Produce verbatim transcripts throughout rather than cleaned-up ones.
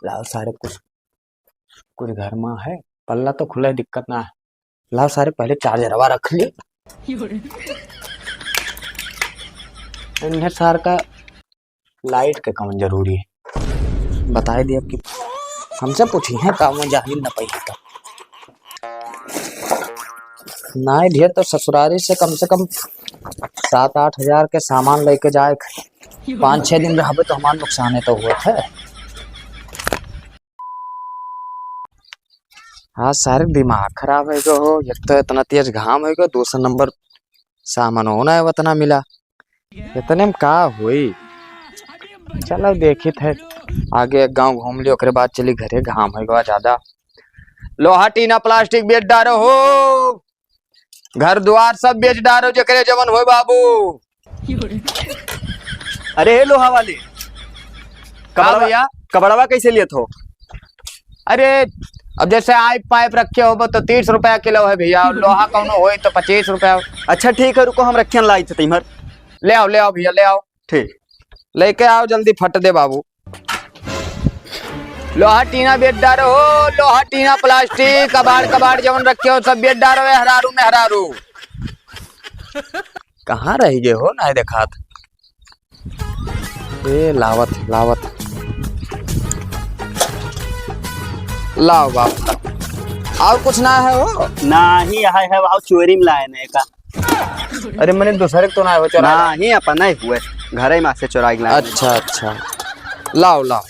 लाओ सारे कुछ, कुछ घर मा है, पल्ला तो खुला है, दिक्कत ना है। लाओ सारे पहले चार्जरवा रख ली। इन्हें सार का लाइट के कौन जरूरी है, बताए दिया कि हमसे पूछी है का, वो जाहिल न पाई तो। नाहीं ढेर तो ससुरारी से कम से कम सात आठ हजार के सामान लेके जाए, पाँच छह दिन रहबे तो हमार नुकसान है तो हुआ है। हाँ, सारे दिमाग खराब है गो हो। एक तो इतना तेज घाम है गो, दूसरा नंबर सामान होना है उतना मिला। इतने में का होई? चलो देखित है, आगे एक गांव घूम लियो, ओकरे बाद चली घरे, घाम है गो ज्यादा। लोहा टीना प्लास्टिक बेच डारो हो, घर द्वार सब बेच डारो, जेकरे जवन होए बाबू। अरे हे लोहा वाले, का कपड़वा, भैया? कपड़वा कैसे लेत हो? अरे, अब जैसे आइप पाइप रखे हो तो तीस रुपया किलो है भैया, और लोहा कौनो होई तो पच्चीस रुपया। अच्छा ठीक है, रुको, हम रखियन लाई थे तिमर। ले आओ, ले आओ भैया, ले आओ। ठीक। लेके आओ जल्दी, फट दे बाबू। लोहा टीना बेच डारो हो, लोहा टीना प्लास्टिक, कबाड़ कबाड़ जवन रखे हो सब बेच डारो, ए हरारू में हरारू। कहाँ रह गए हो, नाहीं देखात। ए, लावत, लावत। लाओ बाप, लाओ। और कुछ ना है हो? नाहीं, यह है, वो चोरी में लाए ने का। अरे, मने दूसरे के तो ना हो, चोरा। नाहीं, अपन नहीं हुए, घर ही में से चोरा के लाए। अच्छा, अच्छा। लाओ, लाओ।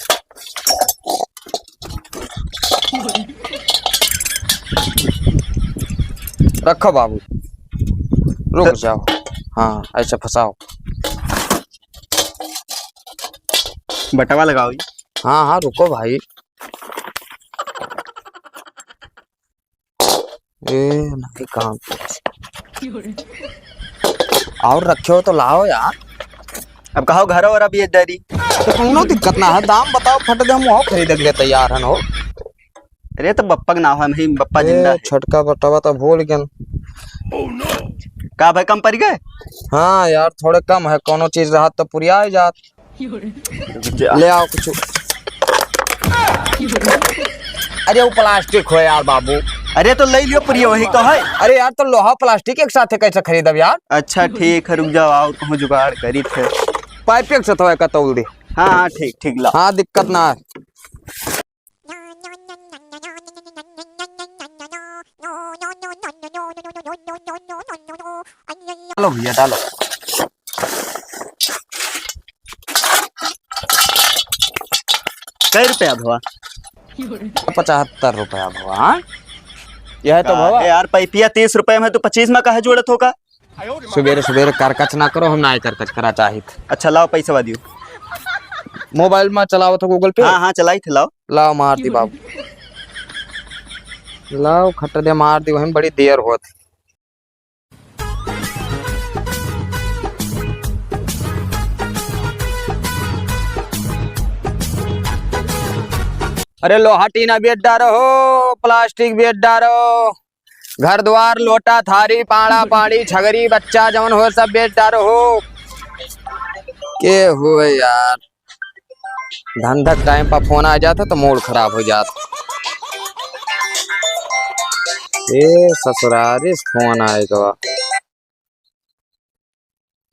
रखो बाबू, रुक तो जाओ। हाँ, ऐसे फंसाओ। बटवा लगाओ। हाँ, हाँ, रुको भाई। ए, नहीं काम। और रखे हो तो लाओ यार। अब कहो घर और अब ये दरी। तो कौनो दिक्कत ना है, दाम बताओ, फट दे, हम वहाँ खरीद के लिए तैयार हन हो। अरे तो बप्पा के नाव है, नहीं बप्पा ए, जिंदा है। छोटका बटवा तो भूल गन। का भाई, कम पड़ गए? हाँ यार, थोड़े कम है, कौनो चीज रहत तो पुरिया ही जात। ले आओ कुछ। अरे वो प्लास्टिक हो यार बाबू। अरे तो ले लियो, प्रिय वही तो है। अरे यार, तो लोहा प्लास्टिक एक साथ कैसे खरीदब यार? अच्छा ठीक है, रुक जाओ, और कहूँ जुगाड़ करी थे। पाइप एक साथ का तौल दे। हाँ, हाँ, ठीक, ठीक, ला। हाँ, दिक्कत ना है। डालो भैया, डालो। कै रुपया भवा? पचहत्तर रुपया भवा, हाँ? यह तो का भवा। है यार, पैपिया तीस रुपया में, तू पच्चीस में काहे जोड़त हो का? सुबेरे सुबेरे करकच ना करो, हम ना करकच करा चाहित। अच्छा, लाओ, पैसा दियो। मोबाइल में चलावत हो Google Pay? हाँ, हाँ, चलाई थे, लाओ। लाओ, मार दी बाबू। लाओ, खट दे, मार दी, वहीं बड़ी देर होत। अरे, लोहा टीना बेच डारो हो, प्लास्टिक बेच डारो। घर द्वार, लोटा, थारी, पाड़ा, पाड़ी, छगरी, बच्चा जौन हो, सब बेच डारो हो। के हो यार, धंधा के टाइम पर फोन आ जाता तो मूड खराब हो जाता। ए ससुरारी से फोन आए गवा।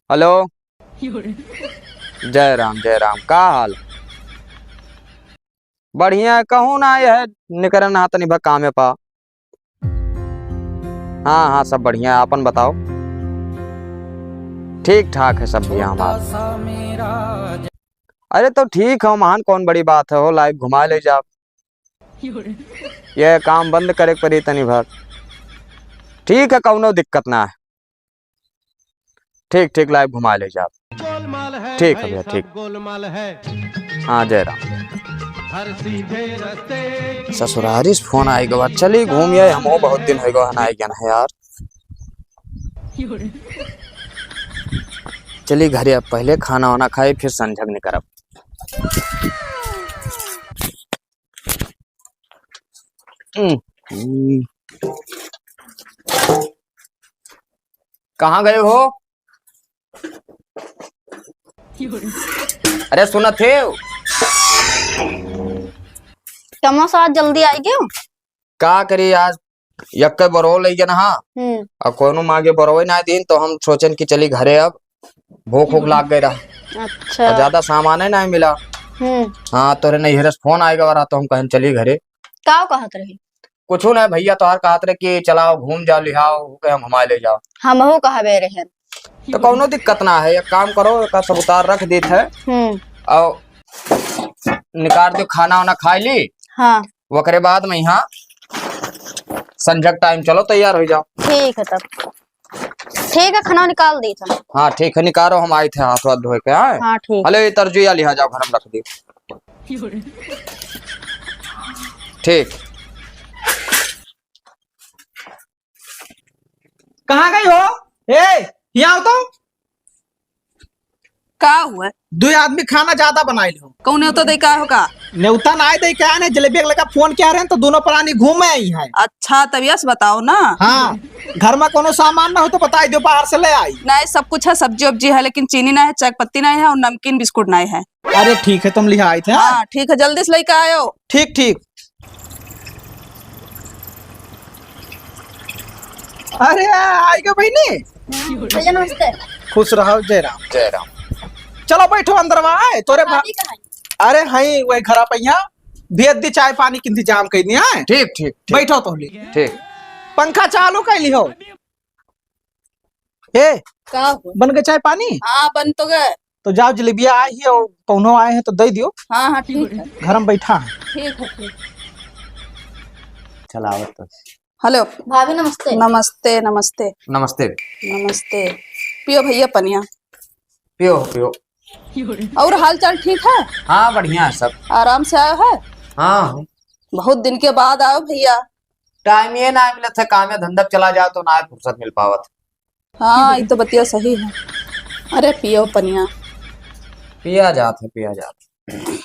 हेलो। जय राम, जय राम, का हाल? बढ़िया है, कहूँ ना, यह निकरन हा तनी भा कामे पा। हाँ, हाँ, सब बढ़िया है, आपन बताओ। ठीक ठाक है सब भैया हमार। अरे तो ठीक है, महान कौन बड़ी बात है हो, लाइव घुमा ले जाओ। यह काम बंद करे के पड़ी तनी भर। ठीक है, कौनो दिक्कत ना है। ठीक, ठीक, लाइव घुमा ले जाओ। ठीक है भैया, ठीक। हाँ, जय राम। ससुरारी से फोन आए के बाद चली घूम आए, हमहू बहुत दिन हो गवा ना आए गन है यार। चली घरे, अब पहले खाना वाना खाई, फिर संझक निकरब। हम्म, हम्म। कहाँ गए हो? अरे सुनत हो? कमवा से आज जल्दी आइ गयो? का करी, आज यक्के बरो लइ गए ना, हाँ। हम्म। अब कोनो मागे बरोवे ना दीन, तो हम सोचन कि चली घरे, अब भूख, भूख लाग गए रहा। अच्छा। और ज्यादा सामान है ना मिला। हम्म। हाँ, तोरे नैहरे से फोन आएगा रहा, तो हम कहन चली घरे। का कहत रही? कुछ ना भैया, तोहार कहत रहे कि चलाओ, घूम जाओ, लिहाओ, के हम घुमाए ले जाओ। हमहू कहबे रहन। तो कौनो दिक्कत ना है, एक काम करो, एक सब उतार रख देत है। हम्म। और निकाल दो, खाना वाना खाई ली। हाँ। ओकरे बाद में यहाँ संझक टाइम चलो, तैयार हो जाओ। ठीक है तब। ठीक है, खाना निकाल दी तुम। हाँ, ठीक है, निकालो, हम आए थे हाथ वाथ धोए के, हाँ? हाँ, ठीक। अले, ये तरजुइया लिहा जाओ, घर में रख दी। ठीक। कहाँ गई हो? ए, यहाँ आओ तो। का हुआ? दो आदमी खाना ज्यादा बनाइल हो। कौन नेवता दे का हो का? नेवता नाय दे का ने, जलेबी के लगा फोन किया रहे तो दोनों प्राणी घूमे आई हैं। अच्छा, तब यस बताओ ना। हाँ, घर में कोनो सामान ना हो तो बताई दो, बाहर से ले आई। नहीं, सब कुछ है, सब्जी उब्जी है, लेकिन चीनी ना है, चाय पत्ती नहीं है और नमकीन बिस्कुट नहीं है। अरे ठीक है, तुम लिहा आई थे, हाँ? हाँ, ठीक है, जल्दी से लेके आयो। ठीक, ठीक। अरे, आई गयो बहिनी। भैया नमस्ते। खुश रहो, जय राम। जय राम। चलो बैठो अंदर में, आए तोरे भा-, भाभी कहाँ है? अरे हई वही घर पे यहाँ भेज दी, चाय पानी के इंतजाम कर दिया है। ठीक, ठीक, ठीक। बैठो तो ले। ठीक। पंखा चालू कर लिहो। ए, का हो? बन गए चाय पानी? हाँ, बन तो गए। तो जाओ, जलेबिया आई है और पौनो आए हैं तो दे दियो। हाँ, हाँ, ठीक है। घर में बैठा है। ठीक है, ठीक। चलावत तो। हेलो। भाभी, नमस्ते। नमस्ते, नमस्ते। नमस्ते। नमस्ते। पियो भैया पनिया। पियो, पियो। और हाल चाल ठीक है? हाँ, बढ़िया है सब। आराम से आयो है? हाँ। बहुत दिन के बाद आयो भैया। टाइम ये ना मिलत है, काम या धंधा पे चला जाओ तो ना फुर्सत मिल पावत। हाँ, ये तो बतिया सही है। अरे पियो पनिया। पिया जात है, पिया जात है।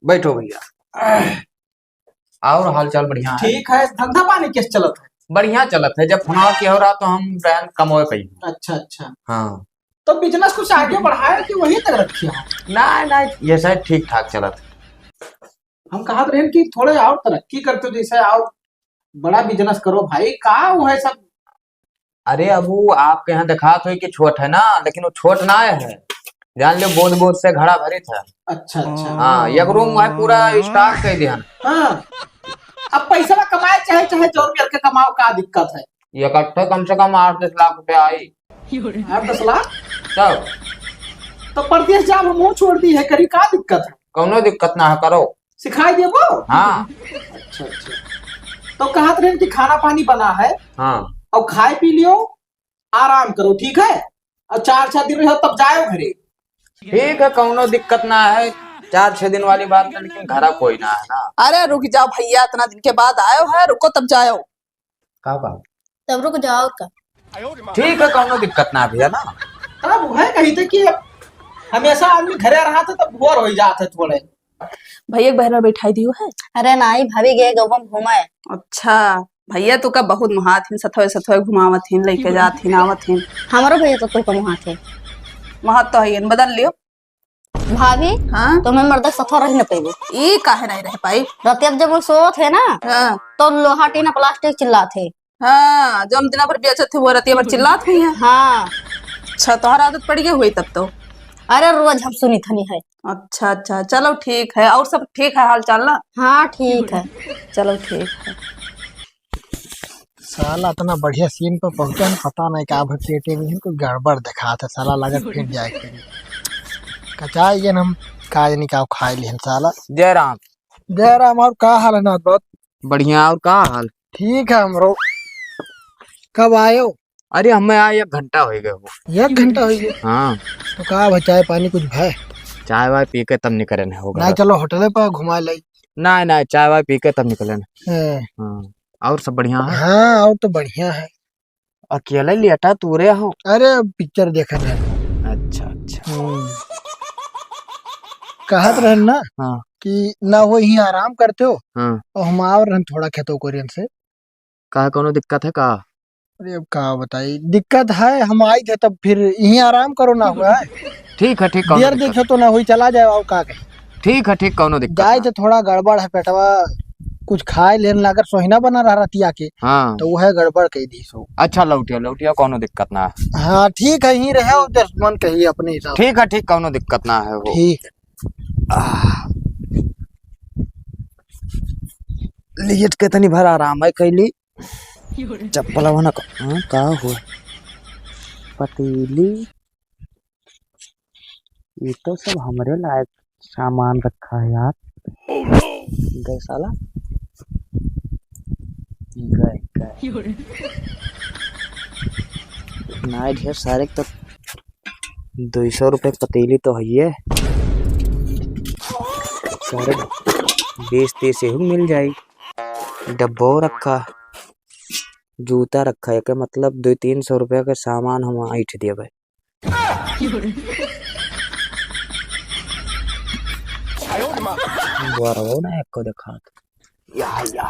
बैठो भैया। और हाल चाल बढ़िया है? ठीक है, धंधा पानी कैसे चलत है? बढ़िया चलत है, जब फोन किया हो रहा तो हम रहन कमोए पे ही। अच्छा, अच्छा। हाँ। तो बिजनेस कुछ आगे बढ़ाए कि वहीं तक रखे हो? ना, ना, ये शायद ठीक ठाक चलत है। हम कहत रहन कि थोड़े और तरक्की करते, जैसे और बड़ा बिजनेस करो भाई, का वो है सब? अरे, अब वो आपके यहाँ देखात होई कि छोट है ना, लेकिन वो छोट ना है। जान लो, बोझ बोझ से घड़ा भरित है। अच्छा, अच्छा। हाँ, एक रूम है पूरा स्टॉक कर दिया। हाँ। अब पैसा कमाए चाहे, चाहे जौन करके कमाओ, का दिक्कत है? इकट्ठे कम से कम आठ दस लाख रुपया आई। आठ दस लाख? तब? तो परदेस जाब हमहू छोड़ दी है, करी का दिक्कत है? कौनो दिक्कत ना है, करो। सिखाई देबो? हाँ। अच्छा, अच्छा। तो कहत रहे कि खाना पानी बना है। हाँ। और खाए पी लियो, आराम करो, ठीक है? और चार छह दिन रहो तब जाओ घरे। ठीक है, कौनो दिक्कत ना है। चार छह दिन वाली बात है, लेकिन घरा कोई ना है ना। अरे रुक जाओ भैया, इतना दिन के बाद आयो है, रुको तब जाओ। का बात? तब रुक जाओ और का। ठीक है, कौनो दिक्कत ना भैया ना। तब वह कही थे कि हमेशा आदमी घरे रहा था तब बोर हो जाते थोड़े। भैया के बहन में बैठाई दियो है? अरे नाई, भाभी गए गौवा में घूमे। अच्छा, भैया तो का बहुत मुहात हिन, सथवे सथवे घुमावत हिन, लेके जात हिन, आवत हिन। हमारो भैया तो तू का मुहात है। मुहात तो है, बदल लियो। भाभी, हाँ? तुम्हें मर्द सथवा रह न पाइबे। ई काहे नहीं रह पाई? रतिया जब वो सोत है ना, हाँ। तो लोहा टीना प्लास्टिक चिल्लात है। हाँ, जौन दिना भर बेचत है, वो रतिया भर चिल्लात हुई है। हाँ। अच्छा, तोहर आदत पड़ गई हुई तब तो। अरे, रोज हम सुनी थनी है। अच्छा, अच्छा, चलो ठीक है। और सब ठीक है, हाल चाल ना? हाँ, ठीक है। चलो ठीक है। साला इतना बढ़िया सीन पर पहुंचा है, पता नहीं का भाई पेटे में कुछ गड़बड़ दिखात है, साला लागत फिर जाए के। कचाई ये हम का जानी का खाए लिहन साला। जय राम। जय राम, और का हाल है नाथ बाबा? बढ़िया, और का हाल? ठीक है हमरो। कब आयो? अरे, हमें आए एक घंटा हो गए हो। एक घंटा हो गया? हाँ। तो का भाई, चाय पानी कुछ भाई? चाय वाय पी के तब निकरे नहीं होगा। नहीं, चलो होटले पर घुमा लाई। नहीं, नहीं, चाय वाय पी के तब निकरे नहीं। हाँ। हाँ। और सब बढ़िया है? हाँ, और तो बढ़िया है। अकेले लेटा तू रे हो? अरे, पिक्चर देखत है। अच्छा, अच्छा। हम्म। कहत रहन ना हाँ। कि ना हो, यहीं आराम करते हो। हाँ। और हम आव रहन थोड़ा खेतों कोरियन से। का, कोनो दिक्कत है का? अरे, अब का बताई, दिक्कत है, हम आई थे तब फिर यहीं आराम करो ना हुआ है। ठीक है, ठीक, कोनो बियर दिक्कत देखे तो ना हुई, चला जाए, और का कहे। ठीक है, ठीक, कौनो दिक्कत जाए ना। तो थोड़ा गड़बड़ है पेटवा, कुछ खाए लेन ला, अगर सोहिना बना रहा रतिया के, हाँ। तो वह गड़बड़ कह दी सो। अच्छा, लौटिया, लौटिया, कौनो दिक्कत ना है। हाँ, ठीक है, यहीं रहे, जस मन कही अपने हिसाब से। ठीक है, ठीक, कौनो दिक्कत ना है हो। ठीक है। आह। लेट के तनी भर आराम है कैली। चप्पलवा ना क-, हाँ, का हुआ? पतीली, ये तो सब हमरे लायक सामान रखा है यार। गए साला, गए, गए। ना ढेर सारे तो दुई सौ रुपये पतीली तो है ये। सारे बीस तीस एहू मिल जाई। डब्बो रखा, जूता रखा है, के मतलब दुई तीन सौ रुपया के सामान हम ऐंठ देबे। बुआरवो ना एको देखात। या, या।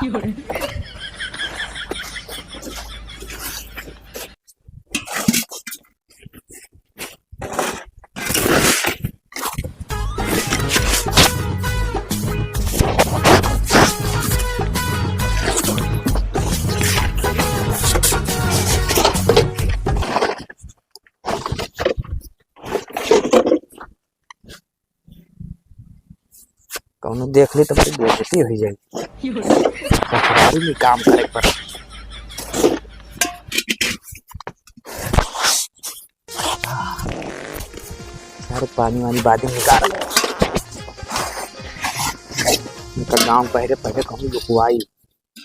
कौनो देख ली तो फिर बेइज्जती हो जाई। ससुरारी में काम करे पर। सारे पानी वानी बाद में निकाल ले। इनका गाँव पहले, पहले कहूँ लुकवाई।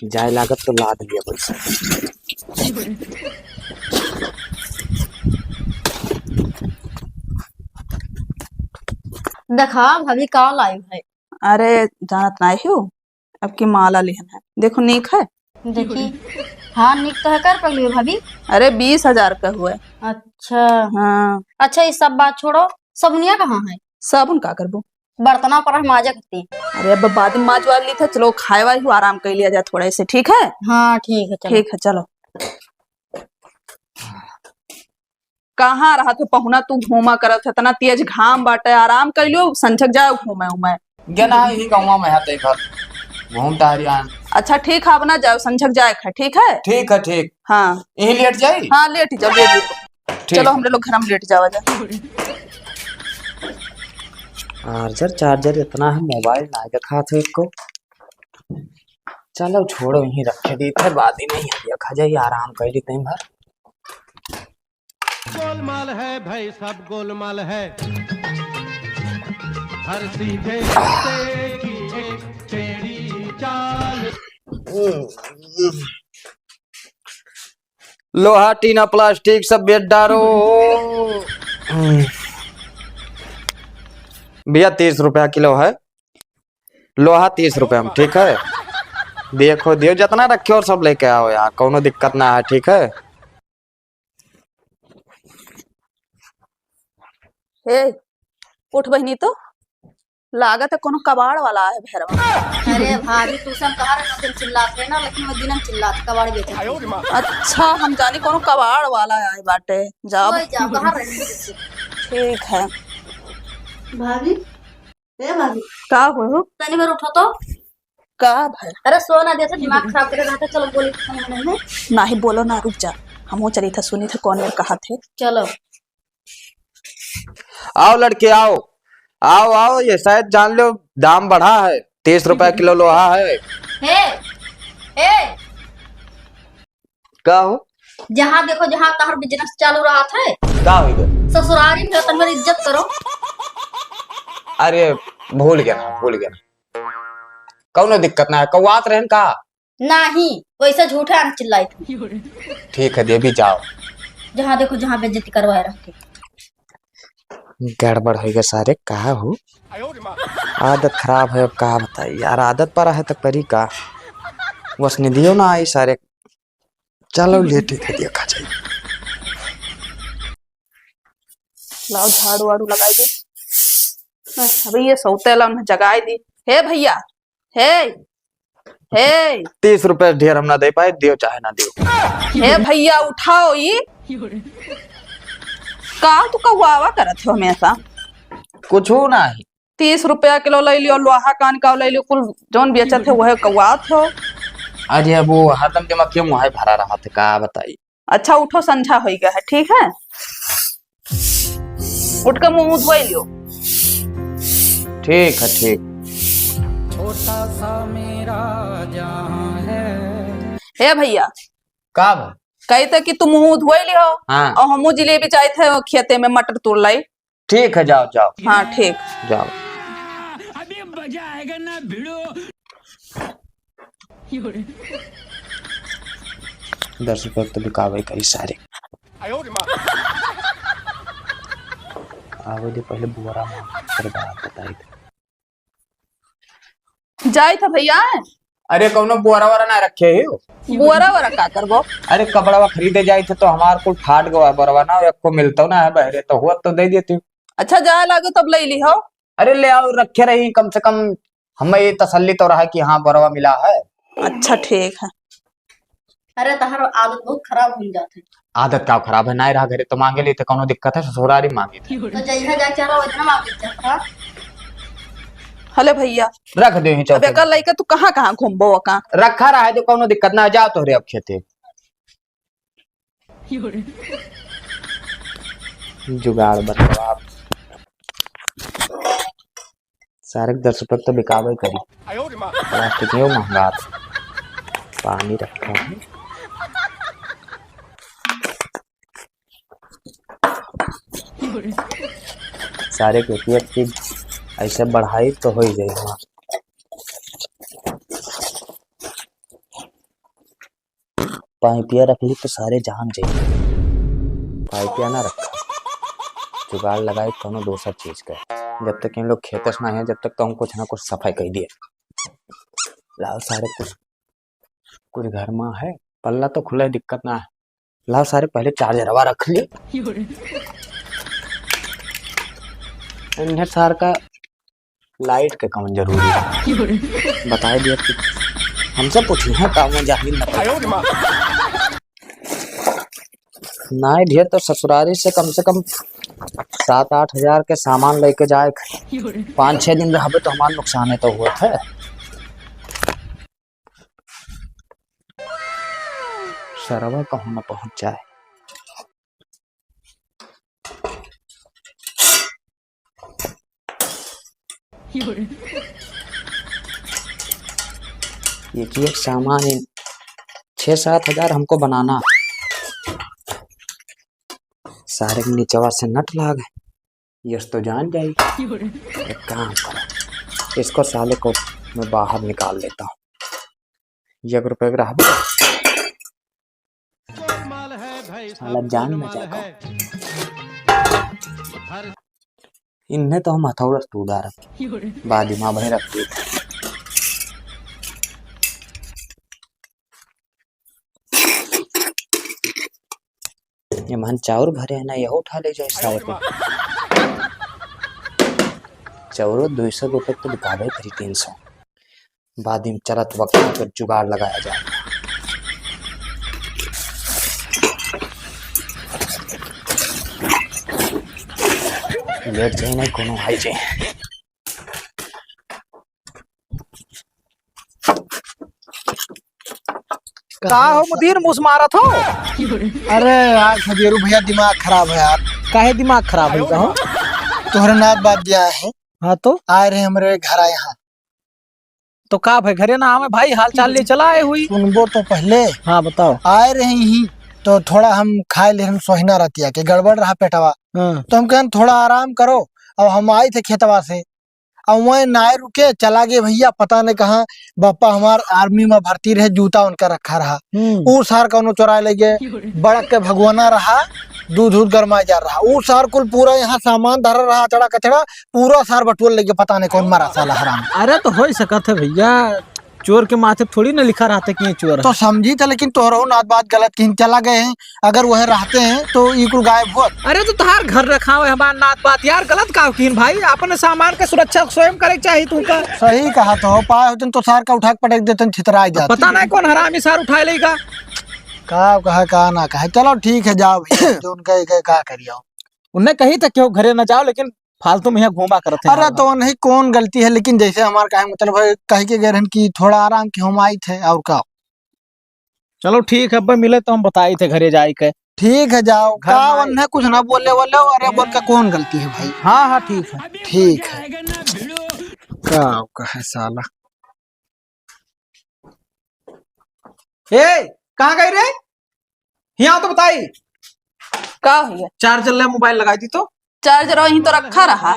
जाए लागत तो लाद लिया पैसा। देखा भाभी का लाइव है। अरे जानत नाहीं हो, अब की माला लिहन है, देखो नीक है। देखी, हाँ नीक तो है। कर पगली भाभी। अरे बीस हजार का हुआ है। अच्छा। हाँ। अच्छा, ये सब बात छोड़ो, सबुनिया कहाँ है? साबुन का करबो? बर्तना पर हम माजे करती। अरे, अब बाद में माजवा ली था, चलो खाए वाए हुआ, आराम कर लिया जाए थोड़ा से, ठीक है? हाँ, ठीक है, चलो। ठीक है, चलो। कहाँ रहा तू पहुना, तू घूमा करत है, इतना तेज घाम बाटे, आराम कर लियो, संझक जाए घूमे उमे। गेना है, यही गाँव में है, ते घर घूम टहरी आन। अच्छा, ठीक है, अब ना जाओ, संझक जाए है, ठीक है? ठीक है, ठीक। हाँ। यही लेट जाई? हाँ, लेट ही जाओ, लेट ही जाओ। ठीक। चलो, हमरे लोग घर में लेट जावा जा। चार्जर, चार्जर इतना है, मोबाइल ना देखात है एको। चलो, छोड़ो, यहीं रखे दी थे, बाद ही नहीं है, देखा जाए, आराम कर ली दिन भर। गोलमाल है भाई, सब गोलमाल है। हर सीधे रास्ते की एक टेढ़ी चाल। लोहा, टीना, प्लास्टिक सब बेच डारो। भैया, तीस रुपया किलो है लोहा, तीस रुपया में, ठीक है? देखो, दियो, जितना रखे और सब लेके आओ यार, कौनो दिक्कत ना है, ठीक है? हे, उठ बहिनी, तो लागत है कोनो कबाड़ वाला आए भैरवा। अरे भाभी, तू सब कहा रहे दिन चिल्लात रहे ना, लेकिन वो दिनम चिल्लात कबाड़ बेचत रहे। अच्छा, हम जानी कोनो कबाड़ वाला आए बाटे। जाओ। सोई जाओ, कहाँ रही? ठीक है। भाभी, ए भाभी। का हो? तनी बार उठो तो। का भाई? अरे सो ना, जैसे दिमाग खराब करे रहता। चलो गोली खाने में। नाही बोलो ना, रुक जा, हमहू चली था, सुनी था कौन मेरे कहा थे। चलो। आओ लड़के, आओ, आओ, आओ, ये शायद जान लो, दाम बढ़ा है, तीस रुपया किलो लोहा है। हे, हे। का हो? जहाँ देखो जहाँ तहर बिजनेस चालू रहत है। का हो गया? ससुरारी में तन मेरी इज्जत करो। अरे भूल गया ना, भूल गया ना, कौनो दिक्कत ना है, कौआत रहन का? नाही, वैसे झूठे आन चिल्लाई थी। ठीक है देवी, जाओ। जहाँ देखो जहाँ बेइज्जती करवाए रहते। गड़बड़ होइगा सारे, का हो? आदत खराब है, अब का बताई यार, आदत पर है तो करी का? बस निदियो ना आई सारे। चलो लेटे के देखा जाए। लाओ झाड़ू वाड़ू लगाई दे। हाँ, अबे ये सौतेला उन्हें जगाई दी। हे भैया, हे, हे। तीस रुपए ढेर हम ना दे पाए, दियो चाहे ना दियो। हे भैया, उठाओ ई। का तू कौआवा करत हो हमेशा? कुछ हो ना है। तीस रुपया किलो लइ लियो, लोहा कान का लइ लियो, कुल जौन बेचत है वह कौआत हो। अरे अब वो हरदम दिमाग के मुँहे भरा रहा था, का बताई। अच्छा उठो, संझा होइ गया है, ठीक है, उठ के मुँह धोइ लियो। ठीक है, ठीक। छोटा सा मेरा जहां है। ए भइया। का बा? कही थे कि तू मुँह धोइ लियो। हाँ। और हमहू जिलेबी जाइत है खेते में मटर तोड़ लाई। ठीक है, जाओ, जाओ। हाँ, ठीक। जाओ। अभी मजा आएगा ना भिड़ो। दस रुपया तो बिकावे करी सारे। आवे दे पहले बुआरा मांग, फिर बात बताई। जाइत है भइया। अरे कौनो बोरा वोरा ना रखे ही हो? बोरा वोरा का करबो? अरे कपड़वा खरीदे जाइत है तो हमार कुल फाट गवा बोरवा ना, एको मिलतो ना है बहरे, तो हुआ तो दे देती। अच्छा जाए लागो तब लइ लिहो। अरे ले आओ, रखे रही, कम से कम हमें ये तसल्ली तो रहा कि हाँ बोरवा मिला है। अच्छा ठीक है। अरे तहार आदत बहुत खराब होइ जात है। आदत का खराब है, ना रहा घरे तो मांगे लेते, कौनो दिक्कत है, ससुरारी मांगे थे। तो जइहा जा चारा वजना मांगे थे, हाँ? हले भइया। रख दे ही अब चौथे। एकर लइके तू कहाँ कहाँ घूमबो का? रखा रहा है जो कौनो दिक्कत ना, जाओ तोहरे अब खेते। जुगाड़ बताओ आप। सारे के दस रुपये तो बिकाबे करी। प्लास्टिक में वो महंगा था। पानी रखा है। सारे के एक एक चीज ऐसे बढ़ाई तो हो ही जाए हमार। पाइपिया रख ली तो सारे जान जाइए। पाइपिया ना रखा, जुगाड़ लगाई कौनो दोसर चीज का। जब तक इन लोग खेतस ना है, जब तक तो हम कुछ ना कुछ सफाई कर दिए। लाओ सारे कुछ, कुछ घर में है, पल्ला तो खुला है, दिक्कत ना है। लाओ सारे पहले चार्जरवा रख ले। इन्हें सार का लाइट के कौन जरूरी है? बताए दिया कि हमसे पूछी है का, मैं जाहिल ना था। ना ढेर तो ससुरारी से कम से कम सात आठ हजार के सामान लेके जाए, पाँच छह दिन रहबे तो हमार नुकसान है तो हुआ था। सरवा कहूँ न पहुँच जाए। एक एक सामान इन छः सात हजार हमको बनाना। सारे के निचवा से नट लाग है, यस तो जान जाई। एक काम करो, इसको साले को मैं बाहर निकाल लेता हूँ। एक रुपये के रहबे। साला जान न जाए। इन्हें तो हम हथौड़ा से तू डारब। बाद में भाई रख दे। ये मान चाउर भरे है ना, यहो उठा ले जाए सारे को। चाउरो दो सौ रुपये तो बिकाबे करी, तीन सौ। बाद में चलत वक्त पर जुगाड़ लगाया जाए। लेट जाए नहीं, कोनो आई जाए। का हो मुदीर, मुस मारत हो? अरे यार खजेरू भइया, दिमाग खराब है यार। काहे दिमाग खराब है का हो? तोहरे नात बात गया है। हाँ तो? आए रहे हमरे घर आए यहाँ। तो का भाई, घरे ना आवे भाई, हाल चाल ले चला आए हुई। सुनबो तो पहले। हाँ, बताओ। आए रही ही तो थोड़ा हम खाए ले, हम सोहिना रहतिया के गड़बड़ रहा पेटवा। हाँ। तो हम कहन थोड़ा आराम करो। अब हम आई थे खेतवा से, अब वह नाय रुके, चला गए भइया, पता नहीं कहाँ। बापा हमार आर्मी में भर्ती रहे, जूता उनका रखा रहा। हम्म। ऊ सार कौनो चोराए ले गए, बड़क के भगवाना रहा, दूध दूध गरमाए जा रहा। ऊ सार कुल पूरा यहाँ सामान धर रहा, अचड़ा कचड़ा, पूरा सार बटुअल लेके पता नहीं कौन मरा साला हराम। अरे तो हो ही सकत है भइया, चोर के माथे थोड़ी ना लिखा रहता कि ये चोर है। तो समझी था, लेकिन तोहरो नात बात गलत कहीं चला गए हैं। अगर वह रहते हैं तो ई कुल गायब होत। अरे तो तहार घर रखा हुआ है, हमार नात बात यार, गलत का किन भाई, अपने सामान के सुरक्षा स्वयं करे के चाही तू का। सही कहा तो, पाए होतन तो सार का उठा के पटक देतन, छितराई जात। पता नहीं कौन हरामी सार उठाए लेगा। का कहा, का ना कहा, चलो ठीक है, जाओ भइया, जो उनका एक है, का करियो। उन्हें कही था क्यों घरे ना जाओ, लेकिन फालतू में यहाँ घूमा करत है अरे, यहाँ। तो नहीं कौन गलती है, लेकिन जैसे हमार काहे मतलब है, कह के गए रहन कि थोड़ा आराम के हम आई थे, और का? चलो ठीक है, अब मिले तो हम बताई थे घरे जाए के। ठीक है, जाओ। घर का में उन्हें कुछ ना बोले वाले हो? अरे, बोल के कौन गलती है भाई? हाँ, हाँ, ठीक है। ठीक है। का, का है साला? ए, कहाँ गई रे? यहाँ तो बताई। का हुआ? चार्जर ले, मोबाइल लगाई दी तो। चार्जर वहीं तो रखा रहा।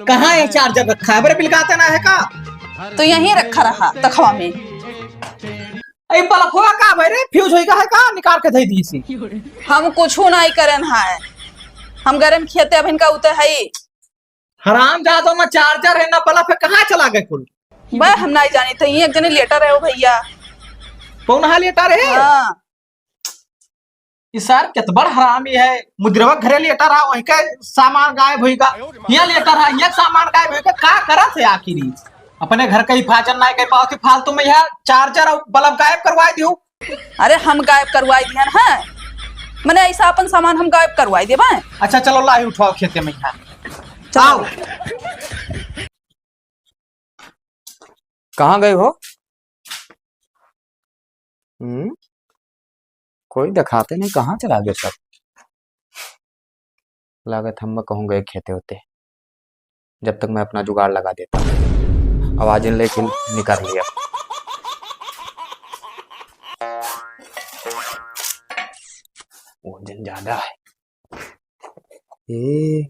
कहाँ ये चार्जर रखा है? बड़े बिलकाते ना है का? तो यहीं रखा रहा तखवा में। ए, बल्बवा का भाई रे? फ्यूज होई का है का? निकाल के धई दी सी। हम कुछ नहीं करन है, हम गरम खेते अभिन का उते हई। हराम जादो, ना चार्जर है ना बल्ब है, कहाँ चला गए कुल? बे, हम नहीं जानी थे, ये एक जने लेटा रहे हो भैया। कौन हा लेटा रहे? हाँ। ई सार केत बड़ हरामी है, मुजरवा घरे लेटा रहा, वहीं का सामान गायब होई का, यहाँ लेटा रहा, यहाँ सामान गायब होई का, का करत है आखिर ई? अपने घर का हिफाजत नहीं कर पावत, फालतू में यहाँ चार्जर और बल्ब गायब करवा दियो। अरे हम गायब करवाई दिहन है, मने ऐसा अपन सामान हम गायब करवाई देबे। अच्छा चलो लाई उठवाओ खेते में यहाँ। चलो। आओ। कहाँ गए हो? हम्म, कोई दिखाते नहीं, कहाँ चला गए सब? लागत हम कहूँ गए खेते होते। जब तक मैं अपना जुगाड़ लगा देता हूँ। आवाज लेके निकाल लिया। वजन ज्यादा है। ए,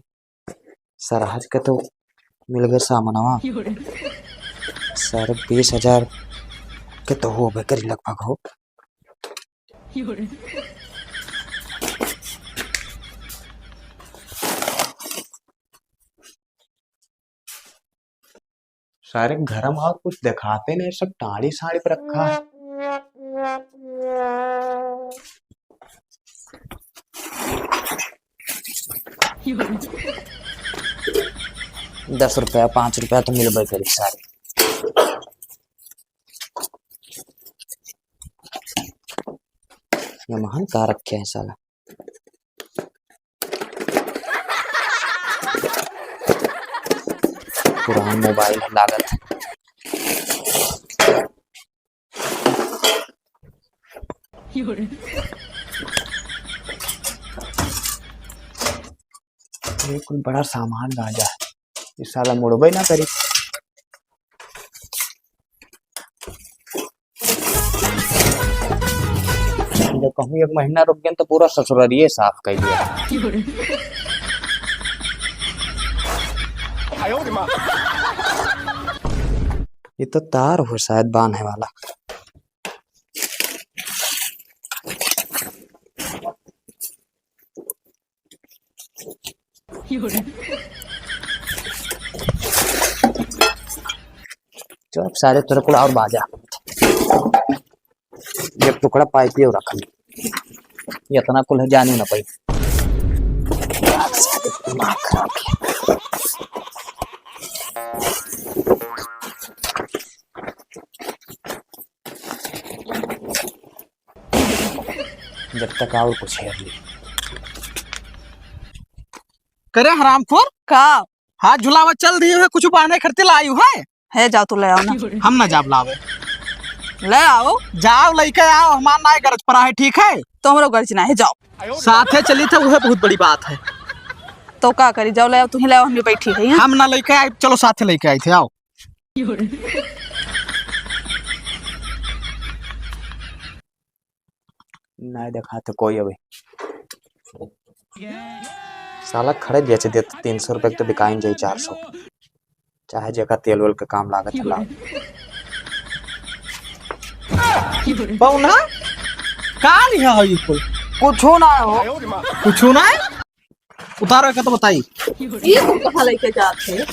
सरहज के तो मिल गए सामनवा। सर, बीस हजार के तो होबे करी लगभग हो। सारे घर में और कुछ दिखाते नहीं, सब टाड़ी साड़ी पर रखा है। दस रुपया, पाँच रुपया तो मिलबे करी सारे। ये महान का रखे हैं साला। पुरान मोबाइल है लागत। ये कोई बड़ा सामान गांजा है, ये साला मुड़बे ना करी। जब कहूँ एक महीना रुक गए तो पूरा ससुररिये साफ कर दिया। ये तो तार हो शायद बांधे वाला। चुप सारे, तोरे कुल और बाजा। ये टुकड़ा पाइप ही रखल। ये इतना कुल है, जाने ना पाई। दिमाग खराब है। जब तक और कुछ हेर ली। करे हरामखोर। का? हाथ झुलावा चल दियो है, कुछ बाने खरते लायु है। है, जाओ तू ले आओ ना। हम ना जाब लावे। ले आओ। जाओ लइके आओ, हमार नाय गरज पड़ा है, ठीक है? तो हमरो गरज ना है, जाओ। साथे चली थे, वह बहुत बड़ी बात है। तो का करी, जाओ ले आओ, तू ही ले आओ, हम ही बैठी है यहाँ। हम ना लइके आए, चलो साथे लइके आई थे, आओ। नाय देखात है कोई अबे। साला खड़े बेच देत, तीन सौ रुपए के तो बिकाइन जाई चार सौ। चाहे जेका तेल वेल के काम लागत है, लाओ। पौना? का लिहा हो ये कुल? कुछो ना हो। कुछो ना है? उतारो एका तो बताई। ई कुल कहाँ लेके जात है?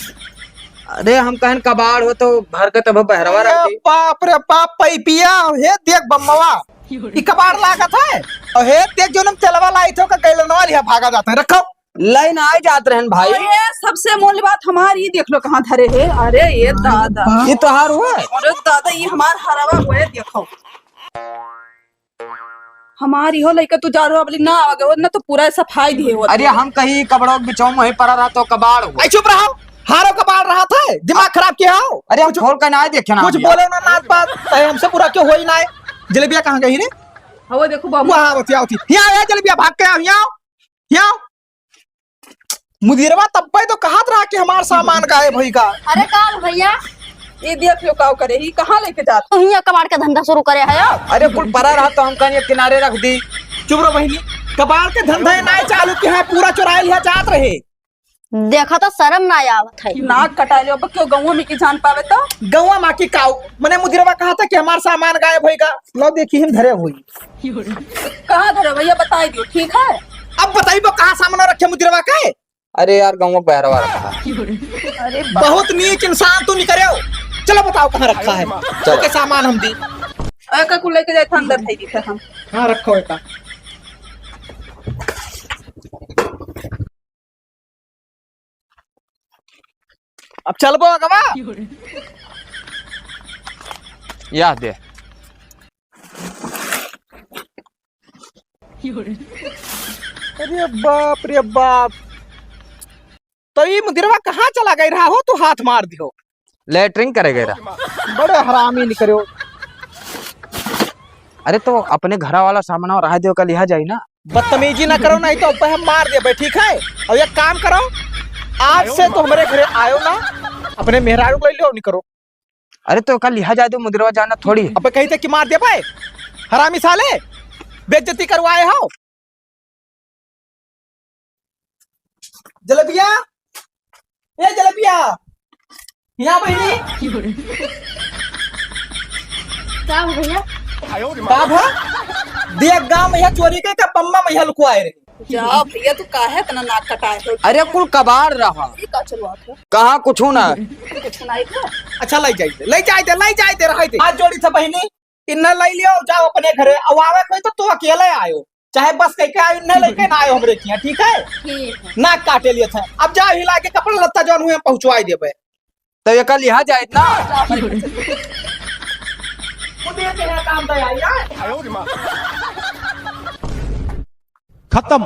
अरे हम कहन कबाड़ हो तो भर के तब बहरवा रख अरे दी। बाप रे बाप, पैपिया, हे देख बम्मवा, ई कबाड़ लागत है। और हे देख जो हम चलवा लाई थे, ओका गैलनवा लिहा भागा जात है, रखो। लाइन आए जात रहन भाई। अरे सबसे मूल बात हमार ई देख लो कहाँ धरे है। अरे ये दादा। ये तोहार हुआ है? अरे दादा, ये हमार हरवा हुआ है, देखो। हमारी हो लइका तू जा रहो, अबली ना आगे हो ना तो पूरा सफाई दिए हो। अरे हम कहीं कबड़ों के बिचौं में पड़ा रहा तो कबाड़ हो। ऐ चुप रहो, हारो कबाड़ रहा था, दिमाग खराब किया हो। अरे हम कुछ खोल के ना देखे ना कुछ भैया। बोले ना नात पात, ऐ हमसे बुरा क्यों होई ना है? जलेबिया कहाँ गई रे? हाँ, वो देखो बाबू। वहाँ बतियाओ थी। यहाँ आया जलेबिया, भाग के आओ, यहाँ आओ, यहाँ आओ। मुदिरवा तब्बे तो कहत रहा कि हमार सामान गायब होई का। अरे का भैया? ये देख लो का करे, ही कहाँ लेके जात? तो हियाँ कबाड़ के धंधा शुरू करे है। अरे कुल परा रहा तो हम कहनी किनारे रख दी। चुप रहो बहिनी, कबाड़ के धंधा ना चालू के है, पूरा चुराए लिया जात रहे। देखा तो शर्म ना आवत है। नाक कटा लियो, अब क्यों गौवा में की जान पावे तो? गौवा माँ की काऊ, मने मुदिरवा कहा था कि हमार सामान गायब होई का। लो देखी हम धरे होई। कहाँ धरे भैया, बताई दियो, ठीक है? अब बताइबो कहाँ सामान रखे मुदिरवा के? अरे यार, गौवा बहरवा रखा। अरे बा- बहुत नीच इंसान तू निकरे हो। चलो बताओ कहाँ रखा है। चलो। ओके, सामान हम दी। ओके, कुल लेके जाए था अंदर, थे दिखे हम। हाँ, रखो बेटा। अब चलबो अगवा। या दे। अरे बाप रे बाप, तो ई मुदिरवा कहाँ चला गई रहा हो, तू हाथ मार दियो। लेटरिन करे गए रहा। बड़े हरामी निकरे हो। अरे तो अपने घरा वाला सामान रहा दियो, कल यहाँ जाई ना। बदतमीजी ना करो, नहीं तो अब हम मार देबे, ठीक है? और एक काम करो, आज से तो हमरे घरे आयो ना, अपने मेहरारू को ले लियो, नहीं करो। अरे तो कल यहाँ जाए दो, मुदिरवा जाना थोड़ी। अब कही थे कि मार देबे, हरामी साले, बेइज्जती करवाए हो। जलेबिया, ए जलेबिया, यहाँ बहिनी। का हो भैया? का भा? देख गाँव में यहाँ चोरी के का पम्मा में यहाँ लुकवाए रहे। जा भैया, तू काहे इतना नाक कटाए हो? अरे कुल कबाड़ रहा। ये का चलवा था? कहाँ कुछ ना। कुछ ना था। अच्छा, ले जाए दे, ले जाए दे, ले जाए दे, रहे दे। हाथ जोड़ी था बहिनी, इन्ना ले लियो, जाओ अपने घरे। अब आवे कोई तो तू अकेले आयो, चाहे बस कह के आयो, इन्ना लेके ना आयो हमरे किहाँ, ठीक है? ठीक है। नाक काटे लिए थे, अब जाओ हिला के कपड़ा लत्ता जौन हुए हम पहुँचवाई देबे। तो ये कल यहाँ जाए ना। वो देख के यहाँ काम तो आई ना। खत्म।